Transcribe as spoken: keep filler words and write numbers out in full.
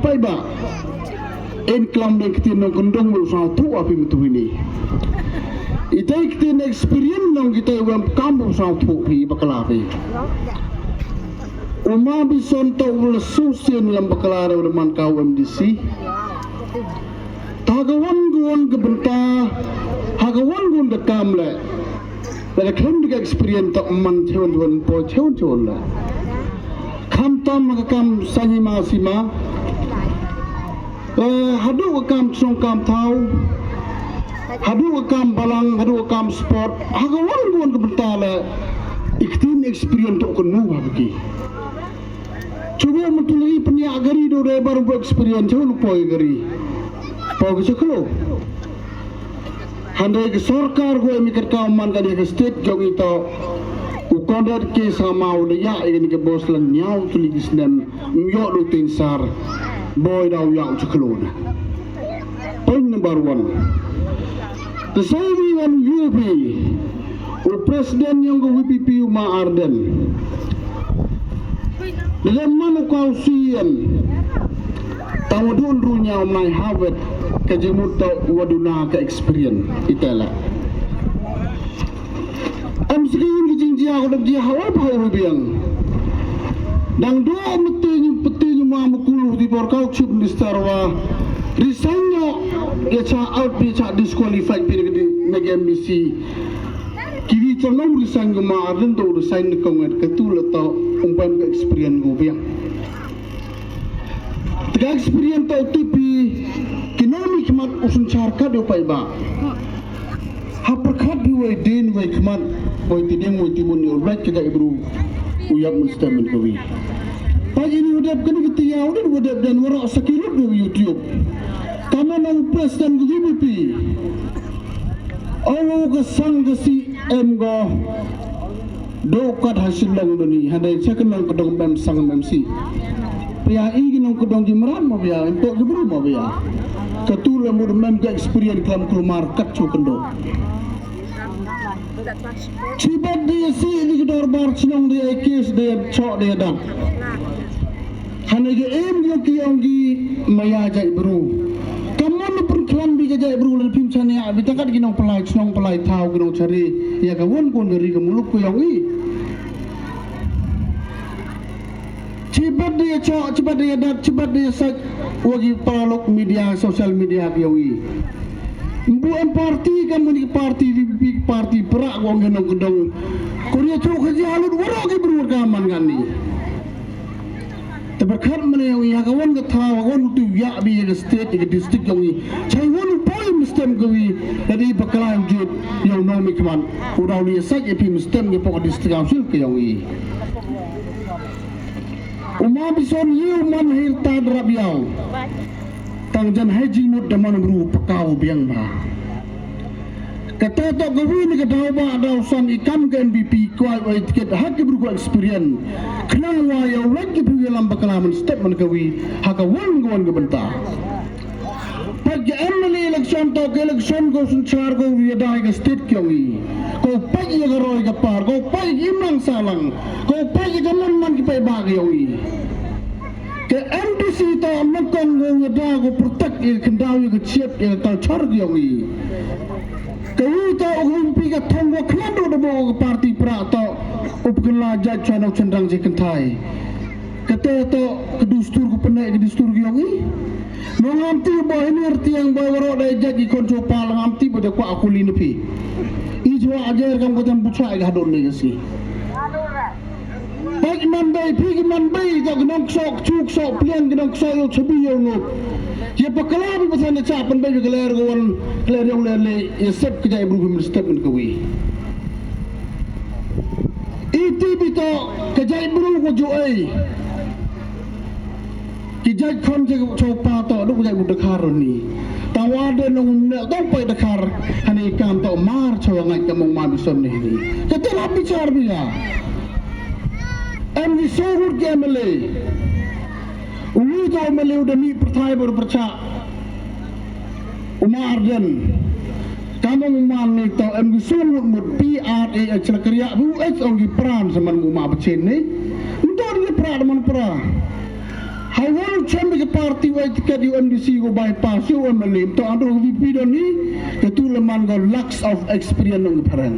Paidbah, in klam dei ktien nongkyndong u sngewthuh ha phi mynta hini. Ita i ktien experience nong kita i wem kam u sngewthuh phi bakla phi. U Ma Bison ta u la susien lam bakla re u man ka u M D C. Ta ka wan ka wan ka bynta, ha ka wan ka wan ka kam le. Lada khlem da ka experience ta man chewon chewon po chewon chewon la. Khamtam ha ka kam sangima sima. Eh, haduh ka kam chnong kam thaw. Haduh ka kam balang, haduh ka kam sport. Ha ka wan ka wan ka bynta la. I ktien experience to kynmaw ha ki. Chuba mynta lei pynïaid gari do dei baru ba experience chuba poi gari. Poi ka chaklo. Hynrei ka sorkar ko em i kat ka man ka dei ka state jong i to. U Conrad K Sangma u da ïa i ka bos la ñiaw tylli ki snem. Ym ïoh du tin sar. Boi da u ïa u chaklo na. Point number one. Te sa ïa wan u U P. U president yong ka V P P u Ma Ardent. Dei man u ka u siem. Tang wa dun ru ñiaw mai hawet ka jingmut ta wa duna ka experience itela. Am sigi yun ki jingjia ko dok jia hawa ba hawa biang. Dang do mesti ñu peti ñu ma mukul di por kau chief minister wa. Resign no ya cha out bi cha disqualified bi na M B C. Ki wi tong nong resign ko Ma Ardent to resign ni kong et katu la to umpan ka experience ko biang. Te ka experience to tipi ki nong mi khmat u synshar ka do paidbah. Ha pyrkhat bi wei din wei khmat wei tidiang wei timun ni u lait ka Jaitbru u ïap mynstep mynkawi. Pagi ni u dep kani ka tiaw din u dep den warok sakilut ni YouTube. Tama na u president ka U P P. Aw ka sang ka C M go. Do kat ha Shillong do ni hynrei cha ka nongkyndong mem sang mem si. Pia i ki nongkyndong ki mram ma bia, em tok ki bru ma bia. Ka tu la mur mem ka experience klam kulmar kat chu kyndong. Chibat dia si ni ki dorbar chnong dia kes dia chok dia dang. Hane ki em yo ki yong ki maya Jaitbru. Kamon ni pun klan bi ka Jaitbru le pim chania bi takat ki nong pelai chnong pelai thaw ki nong chari ya ka won kon gari ka muluk ko yong i. Chibat dia chok, chibat dia dat, chibat dia sek. Wa ki paralok media, social media ki yong i. Mbu em parti kamon ni parti V P P parti prak wa ngi nongkyndong. Korea chok ka jalut warok ki bru ka man ngani. Te pyrkhat mane yong i ha ka wan ka thaw ha ka wan tu ya bi ya ka state ya ka district yong i. Chai wan u poi mynstep ka wi. Lada i bakla u jut yong nong mi kman. U daw li ya sait ya pi mynstep ya pok district council ka yong i. U Ma Bison ïa u man hir ta drap yaw. Tang jan hai jingmut da man bru pakaw biang ba. Kata to ka wi ni ka daw ba daw san i kam ka N P P kwai wai tiket ha ki bru ko experience. Khnang wa ïa u lait ki bru ïa lam bakla mynstep mynkawi ha ka wan ka wan ka bynta. Pat ka M L A election to ka election ko synshar ko ïa dai ka state ki yong i. Ko pat ïa ka roi ka par, ko pat ïa ki imlang sahlang, ko pat ïa ka man man ki paidbah ki yong i. Ka M D C to nyngkong ko ïa da ko protect ïa ka khyndaw ïa ka chiat ïa ka culture ki yong i. Ka wi to u M P ka thong ko khlad da bo ka party pra to u pynla jait chwa nong chendrang je kynthai. Kata to ka dustur ko pynai ka dustur ki yong i. Nong am ti bo hinir tiang bo waro dai jait ki kon cho pa lang am ti bo de kwa kuli ni phi. I jwa ajer kam ko jam bucha ga don ni si. Bai man bai phi ki man bai ka gnong ksok chu ksok pliang gnong ksok yo chabi yo no. Ye pa kala bi pasan cha pan bai ka ler go wan ler yong ler le ye sep ka jai bru bi step man ka wi. Iti bito ka jait bru ko ju ai. Ki jait khon je cho pa to duk jait bru Dkhar ni. Ta wa de nong ne tong pai Dkhar hani kam to mar cho ngai ka mong ma bi son ni ni. Ka te la bichar bi ya. Em ni so rut ke M L A. Uli to M L A u de mi perthai ber percha. U Ma Ardent. Kamon u man ni to em ki sung mut mut P R A H la kriya bu H ong ki pran sa man u ma bachin ni. Nto ni pra da man pra. Hai wan chem ki party Tiket u MDC ko bypass u MLA to ando VP don ni. Ketu leman ko lacks of experience nong phareng.